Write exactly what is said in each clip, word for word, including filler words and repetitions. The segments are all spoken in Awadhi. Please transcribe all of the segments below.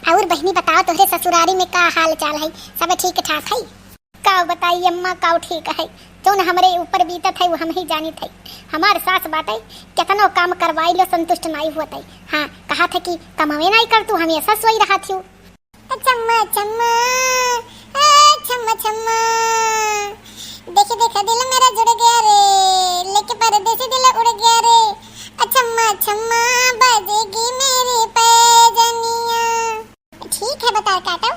और बहिनी बताओ, तोहरे ससुरारी में का हाल चाल है, सब ठीक ठाक है? का बताई अम्मा, का ठीक है, जौन हमरे ऊपर बीतत है वो हम ही जानित है। हमार सास बाटे, केतनो काम करवाई लो, संतुष्ट नाई होत है। हाँ, कहा था कि कमावे नाई कर तू, हमेशा सोई रहा थी। अचम्मा, अचम्मा, अचम्मा, अचम्मा। देखे, देखा दिल मेरा जुड़ गया रे, लेके परदेसी दिल उड़ गया रे। अचम्मा, अचम्मा, बजेगी मेरी पैजनिया। ठीक है, बतार काटो,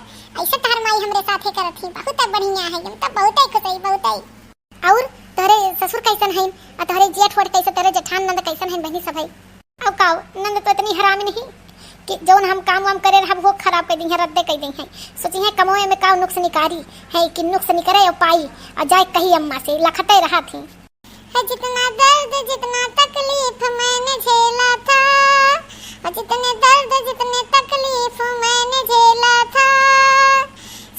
ऐसे तहर माई हमरे साथे करत ही, बहुत बढ़िया है, हम तो बहुत ही खुश है, बहुत ही। और तोहरे ससुर कैसन हैं, और तोहरे जेठ वोठ कैसे, तोहरे जेठान नंद कैसन हैं, बहिनी सब है? अब का, नंद तो इतनी हरामी नहीं कि जौन हम काम वाम करे रहब, वो खराब कर दी है, रद्दे कर दी है। सोची है कमोए में का नुक्स निकारी है कि नुक्स निकरे और पाई, और जाए कही अम्मा से, लखते रहा थी। है जितना दर्द, जितना तकलीफ मैंने झेला था, और जितने दर्द, जितने तकलीफ मैंने झेला था,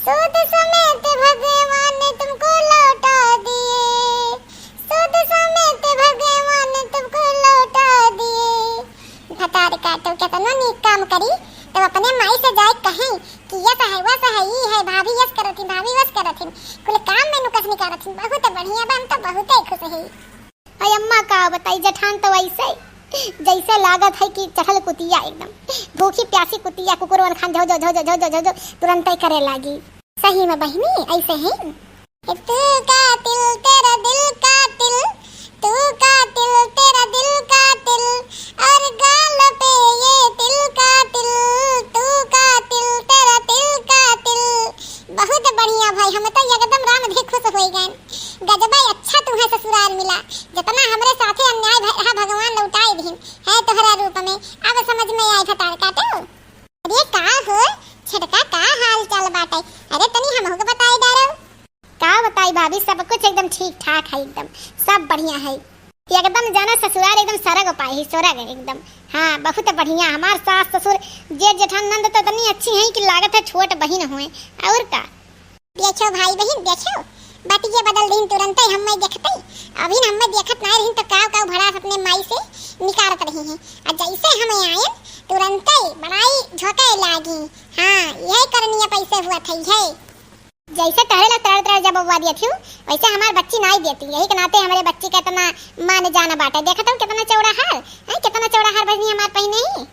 सूद समेत भगवान ने तुमको लौटा दिए, सूद समेत भगवान ने तुमको लौटा दिए। भतार काटो, केतनो नीक काम करी, तब अपने माई से जाए कहीं कि यस है, वस है, ई है, भाभी यस करत ही, भाभी वस करत ही। कुल काम में नुकस निकारत ही, बहुत बढ़िया बा, हम तो बहुते खुश है। अरे अम्मा का बताई, जेठान तो ऐसे जैसे लागत है कि चढ़ल कुतिया एकदम, भूखी प्यासी कुतिया, कुकुरवन खान झौ, झौ, झौ, तुरंते करे लागी। सही में बहिनी ऐसे है। तू कातिल, तेरा दिल कातिल, तू कातिल, तेरा दिल कातिल, और गाल पे ये तिल कातिल, तू कातिल, तेरा दिल कातिल। बहुत बढ़िया भाई, हम तो एकदम राम धे खुश हो गए। गजबा अच्छा तुम्हें ससुराल मिला, जितना हमरे साथे अन्याय भय रहा भगवान लौटाए दिहिन है तोहरा रूप में। अब समझ में आई भतार काटो। अरे का हो छोटका, का हाल चाल बाटे? अरे तनी हमहू के बताई डारो। का बताई भाभी, सब कुछ एकदम ठीक ठाक है, एकदम सब बढ़िया है। एकदम जाना ससुराल एकदम सरग पाए है, सरग एकदम। हाँ, बहुत बढ़िया। हमार सास ससुर जेठ जेठान नंद तो इतनी अच्छी है कि लागत है छोट बहिन हुए। और का? देखो भाई बहिन, देखो, बतिये बदल दिन तुरंते हम्मे देखते। अभी हम्मे देखत नाय रहिन तो काव काव भड़ास अपने माई से निकारत रही हैं। आ जैसे हम आयन, तुरंते बड़ाई झोंके लागी। हाँ, यही करनी अब ऐसे हुआ था, यही। जैसे तहरे ला तड़ तड़ जब बउआ दिया थी, वैसे हमार बच्ची नाई देती। यही के नाते हमरे बच्ची का इतना मान जान बाटे। देखत हो कितना चौड़ा हार, हैं, कितना चौड़ा हार बहिनी हमार पहिने ही।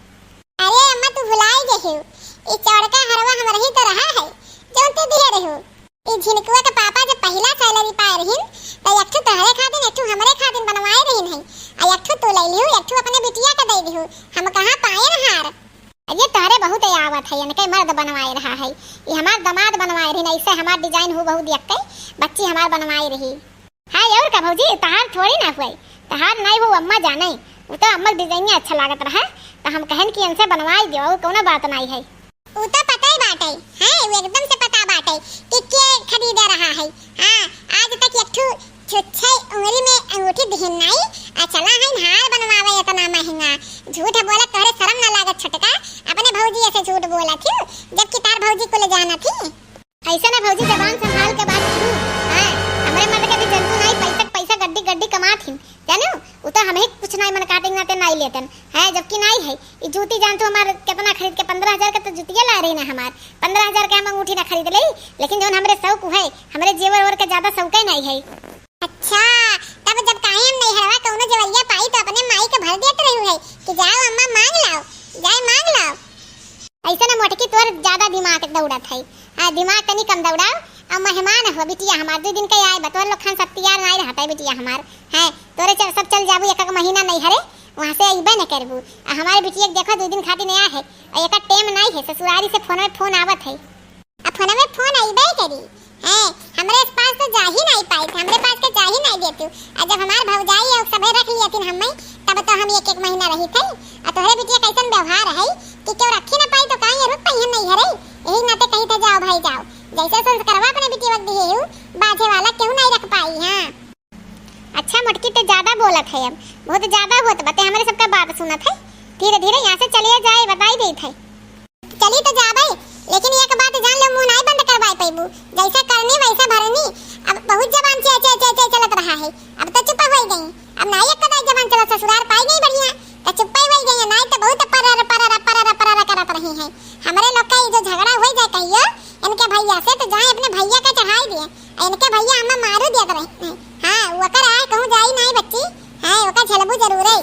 अरे अम्मा, तू भुलाई गई हो, ई चौड़का हरवा हमरही तो रहा है, जौन तू दिहे रहो। ई झिनकुआ के पापा जब पहिला salary पाए रहिन, त एक ठो तोहरे खातिन, एक ठो हमरे खातिन बनवाए रहिन है, आ एक ठो तू ले लिहू, एक ठो अपने बिटिया के दे दिहू। हम कहाँ पाए न हार? अरे तोहरे बहुत आवत है, इनके मर्द बनवाए रहा है, ई हमार दामाद बनवाए रहिन, ऐसे हमार design हूबहू देख के बच्ची हमार बनवाए रही। हाँ, और का भौजी, तहार थोड़ी ना हुई, तहार नाई हो, अम्मा जाने, वो तो अम्मा के design अच्छा लागत रहा, तो हम कहन कि इनसे बनवाई दियो, और कौनो बात नाई है। वो तो पता ही बाटे, हैं, वो एकदम से पता बाटे कि के खरीदे रहा है। हाँ, आज तक एक ठो छुच्छे उंगली में अंगूठी दिहिन नाई, आ चला है हार बनवावे इतना महंगा। झूठ बोलत तोहरे शर्म ना लागत छोटका, अपने भौजी ऐसे झूठ बोलत थी, जबकि तार भौजी कुल जानत थी। ऐसे ना भौजी, जबान संभाल के बात करू। हाँ, हमरे मर्द के भी जंतु नाई, पैसा के पैसा गड्डी गड्डी कमात हिन, जानो? उ तो हमही कुछ नाई मन काटे नाते नाई लेतन, है जबकि नाई है। ई जूती जान तू हमार कितना खरीद के, पन्द्रह हजार के तो जूतिया ला रही ना हमार, पन्द्रह हजार के हम अंगूठी ना खरीद ले, लेकिन जौन हमरे शौक है, हमरे जेवर ओवर के ज्यादा शौक है नाई है। अच्छा, तब जब काहे हम नैहरवा कौनो जेवरिया पाई तो अपने माई के भर देत रहू है कि जाओ अम्मा मांग लाओ, जाए मांग लाओ। ऐसे ना मोटकी, तोर ज्यादा दिमाग दौड़त है। हाँ, दिमाग तनी कम दौड़ाओ। अब मेहमान हो बिटिया हमार, दू दिन के आए बा, तोर लोग खान सब तैयार नाई रहत है बिटिया हमार। हैं, तोरे चल, सब चल जाबू एक एक महीना नैहरे, वहाँ से अइबे न करबू। आ हमारे बिटिया के देखो, दू दिन खातिर नया है, और एक टेम नाई है, ससुरारी से फोन में फोन आवत है। अब फोन में फोन अइबे करी। हैं, हमरे पास तो जा ही नाई पाई थे, हमरे पास के जा ही नाई देतू। आ जब हमार भौजाई और सभे रख लिया थी हमें, तब तो हम एक एक महीना रही थे। आ तोहरे बिटिया कैसन व्यवहार है कि क्यों रखी ना पाई तो काहे रुक पाई हम नहीं हरे। यही नाते कही थे जाओ भाई जाओ, जैसे संस्कारवा अपने बिटिया के दिए हूँ, बाझे वाला क्यों नहीं रख पाई। हाँ। अच्छा मोटकी, ते ज्यादा बोलत है, अब बहुत ज्यादा होत बा, ते हमरे सबका बात सुनत है। धीरे धीरे यहाँ से चलिए जाए, बताई देत है। चली तो जाबे, लेकिन एक बात जान लो, मुंह नाई बंद करवाए पैबू। जैसा करनी वैसा भरनी। अब बहुत जबान चे, चे, चे, चे चलत रहा है, अब तो चुप हो गई। अब नाई एक कदा जबान चलत, ससुरार पाई गई बढ़िया, तो चुप हो गई, नाई तो बहुत परर, परर, परर, परर करत रही है। हमरे लोग का ई जो झगड़ा होइ जाए कहियो इनके भइया से, तो जाए अपने भइया का चढ़ाई दिए। आ इनके भइया हमें मारू दियत रहे हैं। हाँ, ओकर आए कहूँ जाई नाई बच्ची। हाँ, ओकर झेलबू जरूर है।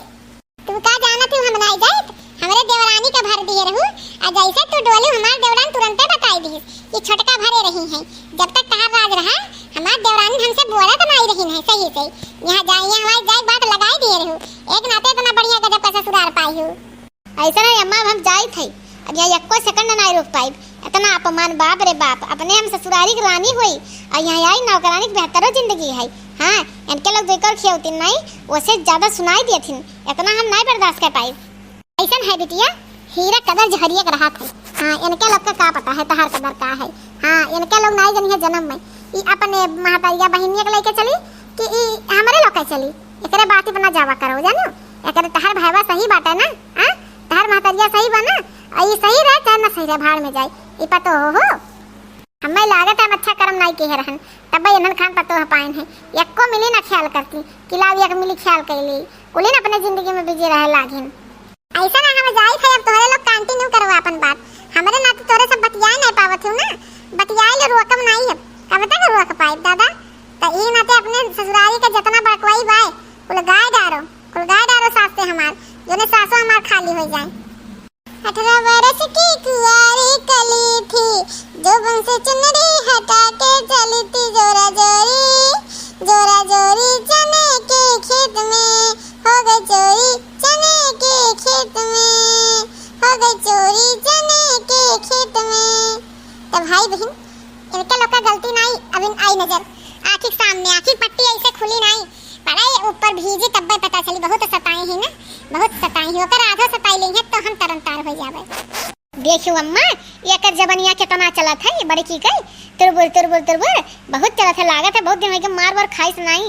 तू का जानत हूँ हम नाई जाइत? हमरे देवरानी का भर दिए रहू, आ जैसे तू डोलू हमार देवरान तुरंते बताई दिहिस कि छोटका भरे रही हैं। जब तक तहार राज रहा, हमार देवरानी हमसे बोलत नाई रही है सही से। यहाँ जाए, यहाँ हमारी जाए बात लगाई दिए रहू। एक नाते इतना बढ़िया गजब का ससुराल पाई हूँ। ऐसा नहीं अम्मा, अब हम जाइत है, अब यहाँ एको सेकंड नाई रुक पाइब। इतना अपमान, बाप रे बाप, अपने हम ससुरारी की रानी हुई और यहाँ आई नौकरानी की बेहतरो जिंदगी है। हाँ, इनके लोग जेकर खियौती नहीं, वसे ज्यादा सुनाई दिए थिन, इतना हम नहीं बर्दाश्त कर पाइब। ऐसन है बिटिया, हीरा कदर जहरिया के रहा थे। हाँ, इनके लोग का का पता है तहार कदर का है। हाँ, इनके लोग नहीं जनिए जन्म में, ई अपने महतरिया बहिनिया के लेके चली कि ई हमरे लोग के चली। एकरे बात पे ना जावा करो, जानो? एकरे तहार भैवा सही बाटे ना, हाँ? तहार महतरिया सही बा ना? आ ई सही रहे चाहे ना सही रहे, भाड़ में जाए। ई पतो हो, हो? हमें लागत है हम अच्छा कर्म नाई किहे रहन, तब्बे इन्हन खान पतोह पाइन है। यक्को मिली ना ख्याल करती, कि लाव एक मिली ख्याल कैली। कुलिन अपने जिंदगी में बिजी रहे लागिन। ऐसा ना हम जाइत है, अब तोहरे लोग कंटिन्यू करो अपन बात। हमरे नाते तोहरे सब बतियाए नहीं पावत हूँ ना, बतियाए ले रोकम नहीं अब। कब तक रोक पाए दादा? तो ई नाते अपने ससुरारी का जितना बकवाई बाय, कुल गाय डारो, कुल गाय डारो सास से हमार, जोने सासो हमार खाली हो जाए। अठारह बरस की कुंवारी कली थी, जोबन से चुनरी हटा के चली थी जोरा जोरी, जोरा जोरी चने के खेत में, हो गई चोरी चने के खेत में, हो गई चोरी चने के खेत में। तो भाई बहन, इनके लोग का गलती नाई, अबिन आई नजर, आँखी के सामने, आँखी के पट्टी ऐसे खुली नाई, पड़े ऊपर भीजी तब्बे पता चली, बहुत सताए ही ना, बहुत सताए ही, ओकर आधो सताई लेंगे तो हम तरन तार हो जावे। देखियो अम्मा, एकर जबनिया केतना चलत है, बड़की के तुरबुर, तुरबुर, तुरबुर, बहुत चलत है, लागत है बहुत दिन होइगे मार वार खाइस नाई।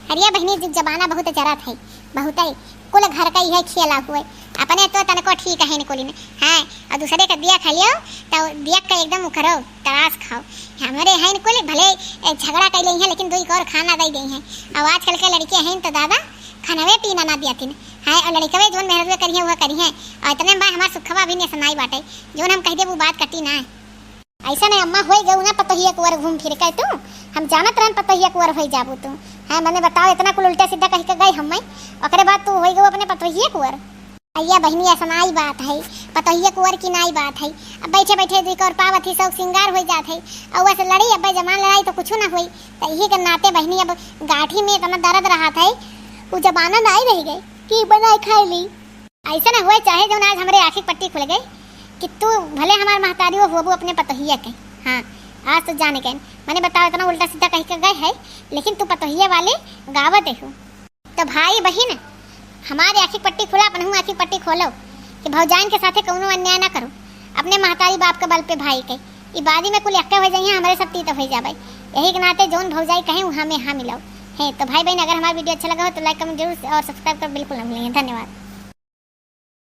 अरे बहिनी, जमाना बहुत जरत है, बहुत है, कुल घर का इहे खेला हुए, अपने तो तनको ठीक है कुलिन, हाँ, और दूसरे का दिया खा लियो, तो दिया का एकदम उखरो, तरास खाओ। हमरे हैं कुल भले, ए, झगड़ा कर लेई हैं, लेकिन दुई कौर खाना दे देई हैं। और आजकल के लड़के हैं तो दादा, खानवे पीना ना दिया थिन, हाँ, और लड़कवे जोन मेहनत करिए, वह करिए, और इतने में बा हमार सुखवा भी नेसनाई बाटे, जोन हम कह दे वो बात कटी ना। ऐसा नहीं अम्मा, होई गऊ ना पतोहिया कुंवर घूम फिर के तू। हम जानत रहन पतोहिया कुंवर होई जाबू तू। हैं, मने बताओ, इतना कुल उल्टा सीधा कह के गए हमें, ओकरे बाद तू होई गऊ अपने पतोहिया कुंवर। अइया बहिनी, ऐसा नाई बात है, पतोहिया कुंवर की नाई बात है। अब बैठे बैठे दुई कौर पावत ही शौक सिंगार होई जात है, और वैसे लड़ी, अब जमान लड़ाई तो कुछ ना होई। तो यही के नाते बहिनी, अब गाठी में इतना दर्द रहा था, वो जमाना नाई रह गए कि बनाए खाए ली। ऐसा ना होए चाहे जौन आज हमरे आँखी के पट्टी खुल गई कि तू भले हमार महतारी हो, होबू अपने पतोहिया के। हाँ, आज तो जाने के, मने बताओ, इतना उल्टा सीधा कह के गए है, लेकिन तू पतोहिया वाले गावत हो। तो भाई बहिन, हमारे आँखी के पट्टी खुला, अपनहू आँखी के पट्टी खोलो कि भौजाइन के साथे कौनो अन्याय ना करो, अपने महतारी बाप के बल पे भाई के। ई बादी में कुल यक्के हो जाइए, हमरे सब तीत हो जाबे। यही के नाते जौन भौजाई कहे, वहाँ में हाँ मिलाओ। है तो भाई बहन, अगर हमारा वीडियो अच्छा लगा हो तो लाइक, कमेंट जरूर से और सब्सक्राइब कर बिल्कुल ना भूलेंगे। धन्यवाद।